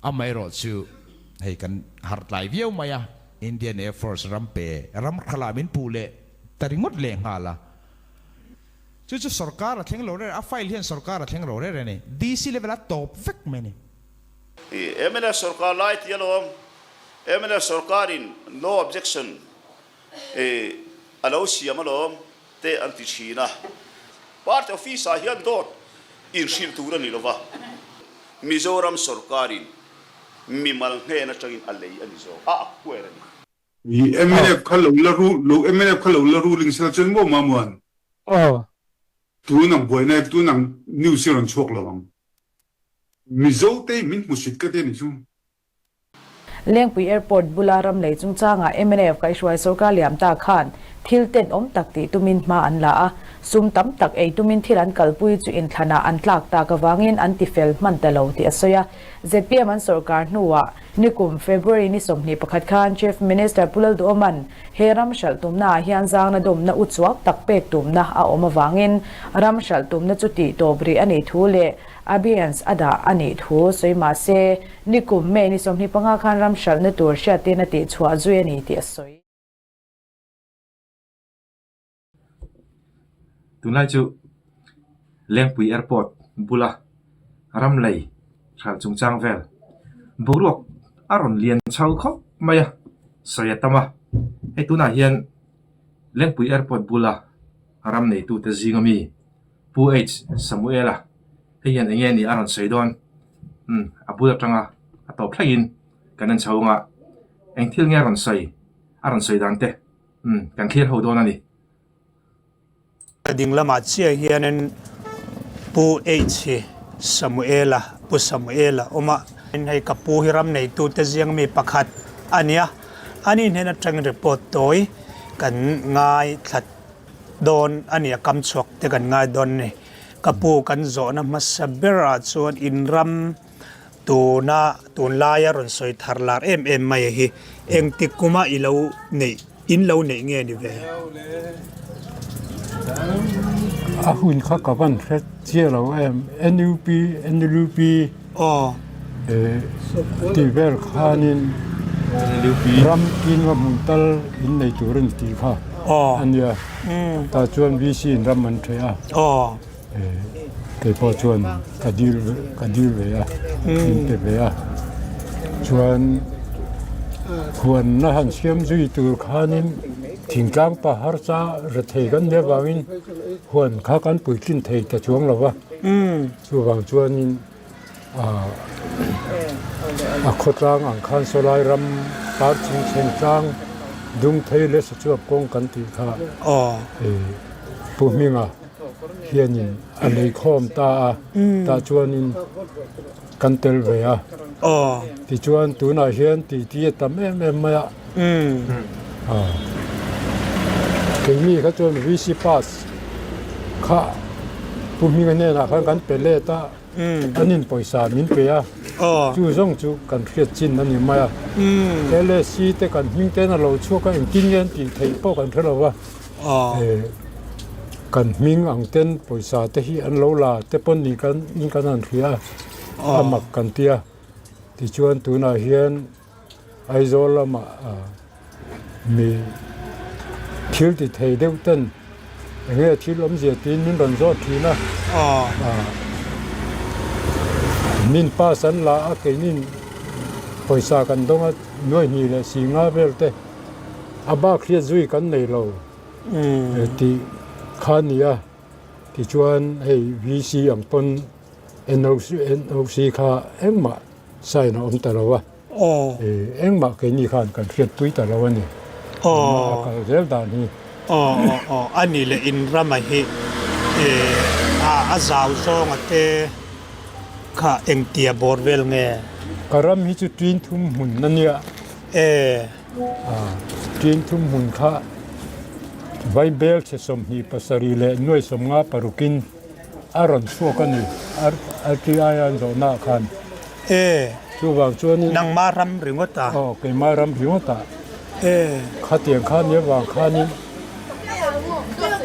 Amaherawhchu, hei kan harh tlai viau mai a, Indian Air Force ram pe ram khalah min puh leh ta ringawt leh nghal a. Chu chu sorkar a thleng lo reng, a file hian sorkar a thleng lo reng reng a ni. DC level a tawp vek mai a ni. Mnf sorkar lai ti alawm, mnf sorkarin no objection a lo siam alawm te an ti thin a. Party office ah hian dawt inhrilh tur a ni lova, Mizoram sorkarin mimal hnen atangin a lei a ni zawk, a acquire a ni. Mnf kha lo la ru lo mnf kha lo la ruling sela chuan maw Mamuan? Aw. Tun ang buaina hi tun ang news hi rawn chhuak lo ang. Mizo te hi min hmusit ka ti a nih chu. Lengpui Airport bula ram lei chungchangah mnf kaihhruai sorkar liam ta khan thil tenawm tak tih tumin hma an la a, sum tam tak ei tumin thil an kalpui chu inthlanah an tlak tak avangin an tifel hman ta lo tih a sawi a. Zpm an sorkar hnuah nikum February ni 21 khan Chief Minister Pu Lalduhoma'n he ram hralh tumnaah hian zangna dawmna uchuak tak pek tumna a awm avangin ram hralh tumna chu tihtawp rih a nih thu leh Abeyance a dah a nih thu sawi mah se, nikum May ni 25 khan ram hralhna tur hriattirna tih chhuah zui a ni tih a sawi. Tunlai chu Lengpui Airport bula ram lei hralh chungchang vel boruak a rawn lian chho khawp mai a, sawi a tam a. Hei tunah hian Lengpui Airport bula ram neitute zinga mi Pu H. Samuela hei hian eng nge ni a rawn sawi dawn? Umm a bul atanga a tawp thlengin kan en chho anga eng thil nge a rawn sawi a rawn sawi dan te umm kan thlir ho dawn a ni. A ding lamah chiah hianin Pu H. Samuela, Pu Samuela awm a, hei ka pu hi ram neitute ziang mi pakhat a nia, ani hnen atangin report tawi kan ngaithla dawn a ni a, kam chhuak te kan ngai dawn a ni. Ka pu kan zawhna hmasa berah chuan in ram tuna tunlaia rawn sawi thar lar em em mai hi engtik kuma i lo neih in lo neih nge ni ve? A hun kha ka van hre chiah lo em NUP NLUP Aw. Tih vel khanin ram tin va hmun tal in nei tur a ni tih kha a nia. Tah chuan VC in ram an ṭheh a. Kei pawh chuan ka dil ka dil ve a, min pe ve a. Chuan huanna han siam zui tur khanin thingtlang pa harsa rethei kan nih avangin huan kha kan puitlin thei ta chuang lo va. Chuvang chuanin A khawtlang ang khan sawlai ram par chung thleng tlang dung thei leh sachuap kawng kan tih kha Pu Hminga hianin a lei khawm ta a, tah chuanin kan tel ve a. Tichuan tunah hian titi a tam em em mai a. Keini kha chuan VC pass kha Pu Hminga hnenah khan kan pe let a. An in pawisa min pe a, chu zawng chu kan hriat chin a ni mai a. LSC te kan hming ten a lo chhuak a, engtin nge an tih theih pawh kan hre lo va. Kan hming ang ten pawisa te hi an lo la te pawn ni kan in kan han hria a, a mak kan ti a. Tichuan tunah hian Aizawl lamah mi thil ti thei deuh ten eng nge thil awmzia tiin min rawn zawt thin a, min pass an la a keinin pawisa kan dawng a nuai hnih leh si nga vel te a bak hriat zui kan nei lo tih kha a ni a, tichuan hei VC ang pawn NOC kha engmah sign a awm ta lo a. Engmah keini khan kan hriatpui ta lo a ni. A kal zel dan hi. Aw aw aw a ni leh in rama hi a zau zawnga te kha engtia bawr vel nge? Ka ram hi chu tin thum hmun a nia. E. Tin thum hmun kha Vaibel chhe 27 leh nuai 56 in A rawn chhuak a ni, RTI a an zawhnaah khan. E. Chuvang chuanin. Nangmah ram ringawt a? Aw, keimah ram ringawt a. E. Khatiang khan nia vang khanin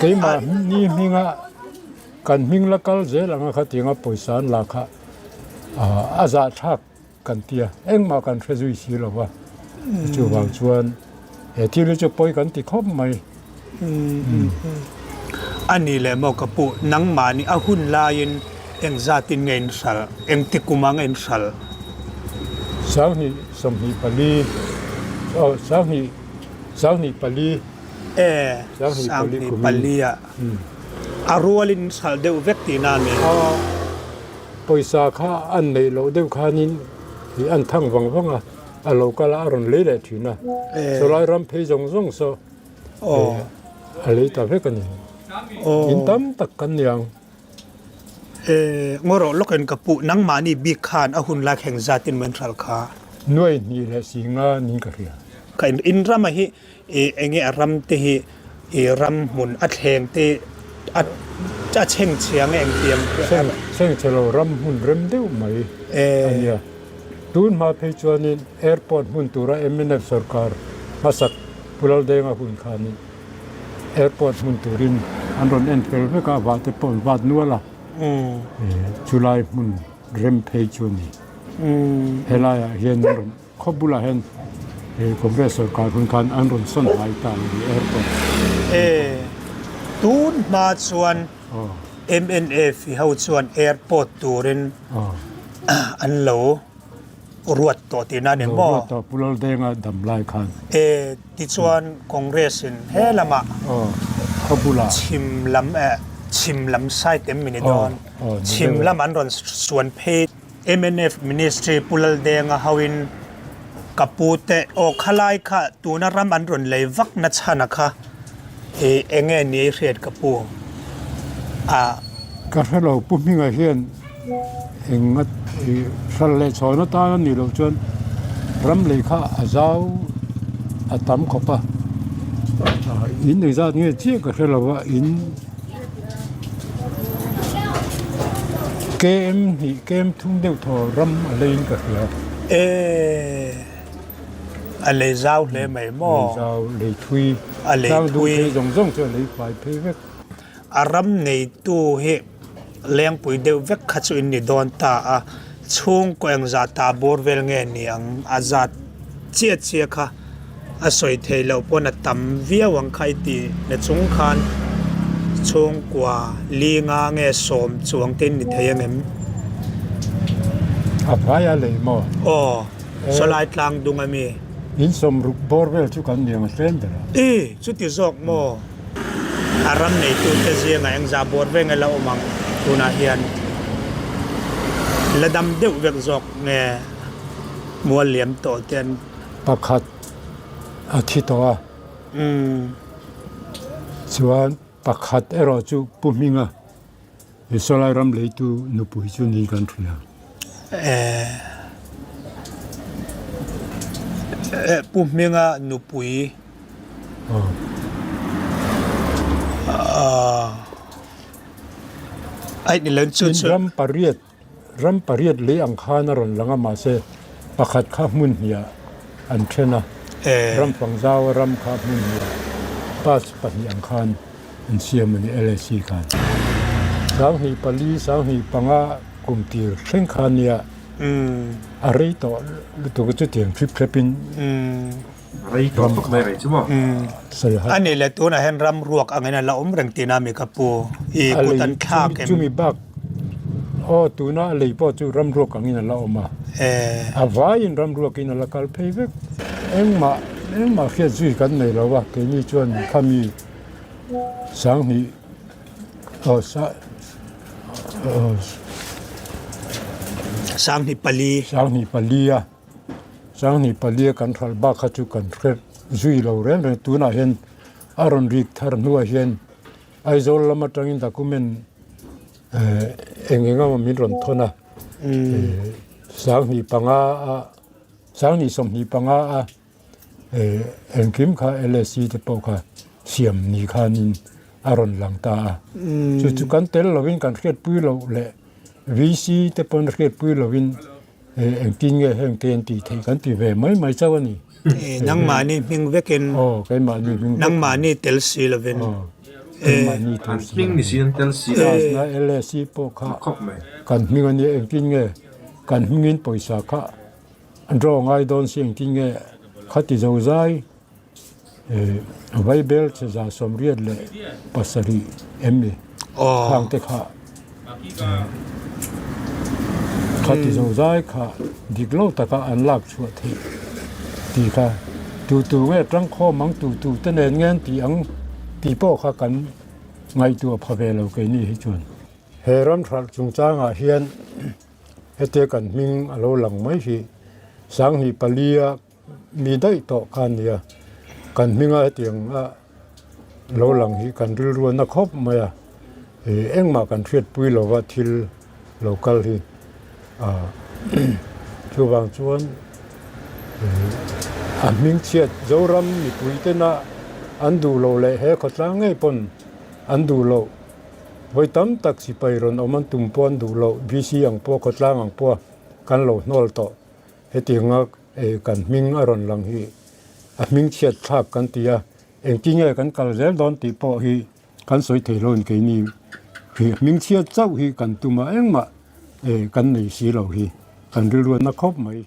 keimah ni hminga kan hming la kal zel anga khatianga pawisa an la kha a zahthlak. kan ti a, engmah kan hre zui si lo va. Chuvang chuan he thil hi chu pawi kan ti khawp mai. A ni leh maw ka pu, nangmahni a hun laiin engzatin nge in hral, engti kuma nge in hral? 20 24 aw 20 24. E, 24 ah a rualin in hral deuh vek tihna a ni. A pawisa kha an neih loh deuh khanin an thang vang vang a, a lo kal a, a rawn lei leh thin a. Sawlai ram phei zawng zawng saw a lei ta vek a ni. In tam tak kan ni ang. Ngaw rawh lawkin ka puh, nangmahni bik khan a hun lai thleng zatin maw in hral kha? Nuai hnih leh si nga niin ka hria. Ka in rama hi enge a ram te hi ram hmun a thleng te a chhengchhia nge engtiang? Chhengchhe lo ram hmun rem deuh mai a nia. Tun hma phei chuanin airport hmun tura mnf sorkar hmasak Pu Laldenga hun khanin Airport hmun turin an rawn en fel vek a, vah te pawh an vat nual a, chulai hmun rem phei chu a ni. Helaiah hian an rawn khaw bulah hian Congress sorkar hun khan an rawn sawn hlai ta a ni airport. E, tun hma chuan mnf ho chuan airport turin an lo ruat tawh tihna a ni maw? Ruat tawh Pu Laldenga dam lai khan. E, tichuan Congress in he lamah khaw bulah chhim lam eh chhim lam side em ni dawn? Chhim lam an rawn suan phei. Mnf Ministry Pu Laldenga hoin ka pu te aw khalai kha tuna ram an rawn lei vak na chhan a kha i enge ni i hriat ka pu a. Ka hre lo Pu Hminga hian Eng a hral leh chhawn atan a nih loh chuan ram lei kha a zau a tam khawp a, in engzat nge chiah ka hre lo a, in km hnih km thum deuh thaw ram a leiin ka hria. E a lei zau hle mai maw? Lei zau, lei thui, tlang dung phei zawng zawng chu a lei fai phei vek. A ram neitu hi lengpui deuh vek kha chu in ni dawn ta a, chhungkaw engzah ta bawr vel nge ni ang? A zat chiah chiah kha a sawi theih loh pawn a tam viau ang kha i ti na chung khan chhungkua li nga nge sawm chuang te in ni thei ang em? A phai a lei maw? Aw, sawlai tlang dung ami. In sawmruk bawr vel chu kan ni ang a tlem ber a. I, chuti zawk maw? A ram neitute zingah engzah bawr ve nge la awm ang? Tunah hian la dam deuh vek zawk nge mual liam tawh te an. Pakhat a thi tawh a. Chuan pakhat erawh chu Pu Hminga Israel ram leitu nupui chu ni kan hria. Eh, Pu Hminga nupui. Ai ni lo chu chu. Ram pariat, ram pariat lei ang khan a rawn lang a mahse pakhat kha hmun hniah an then a. Ram Fangzau ram kha hmun hniah pass pahnih ang khan. An siam a ni LSC khan. 2004, 2005 kum tir thleng khan nia a rei tawh lutuk a chutiang thlip thlep in Rei tawh khawp mai rei chu maw? Sawi a. A nih leh tunah hian ram ruak angin a la awm reng tihna mi ka pu i kut an thlak em? Chumi bak aw tuna a lei pawh chu ram ruak angin a la awm a. A vaiin ram ruakin a la kal phei vek. Engmah engmah hriat zui kan nei lo a keini chuan khami 20 aw sa aw 2004. 2004 a 2004 a kan hral bak kha chu kan hre zui lo reng reng tunah hian a rawn rik thar hnuah hian Aizawl lam atangin document eh eng eng emaw min rawn thawn a eh 2005 a 2025 a Engkim kha LSC te pawh kha siam ni khanin a rawn lang ta a. Chu chu kan tel lovin kan hriatpui loh leh VC te pawn hriatpui lovin engtin nge heng te an tih theih kan ti ve mai mai chauh a ni. Nangmahni hming vekin Aw keimahni hming vek. Nangmahni tel si lovin. Aw keimahni tel si lovin. An hming ni si an tel si lo. LSC pawh kha kan hming a nia engtin nge kan hmingin pawisa kha. Draw ngai dawn si engtin nge khati zo zai Vaibel che 187 em ni khang te kha khati zo zai kha dik lo taka an lak chhuah theih tih kha tu tu nge tangkhawm ang tu tu te nen nge an tih ang tih pawh kha kan ngaihtuah pha ve lo keini hi chuan. He ram hralh chungchangah hian Hetia kan hming a lo lang mai hi 2004 a mi daih tawh kha a nia. Kan hminga hetiang a lo lang hi kan rilru a na khawp mai a, ih engmah kan hriatpui lova thil lo kal hi ah chuvang chuan ih a hming chhiat Zoram mipui tena an duh loh leh he khawtlang ngei pawn an duh loh. Vawi tam tak sipai rawn awm an tum pawh an duh loh, VC ang pawh, khawtlang ang pawh kan lo hnawl tawh. Hetianga kan hming a rawn lang hi a hming chhiat thlak kan ti a, engtin nge kan kal zel dawn tih pawh hi kan sawi thei lo in keini hi hming chhiat chauh hi kan tum a, engmah kan nei si lo hi kan rilruatna khawp mai.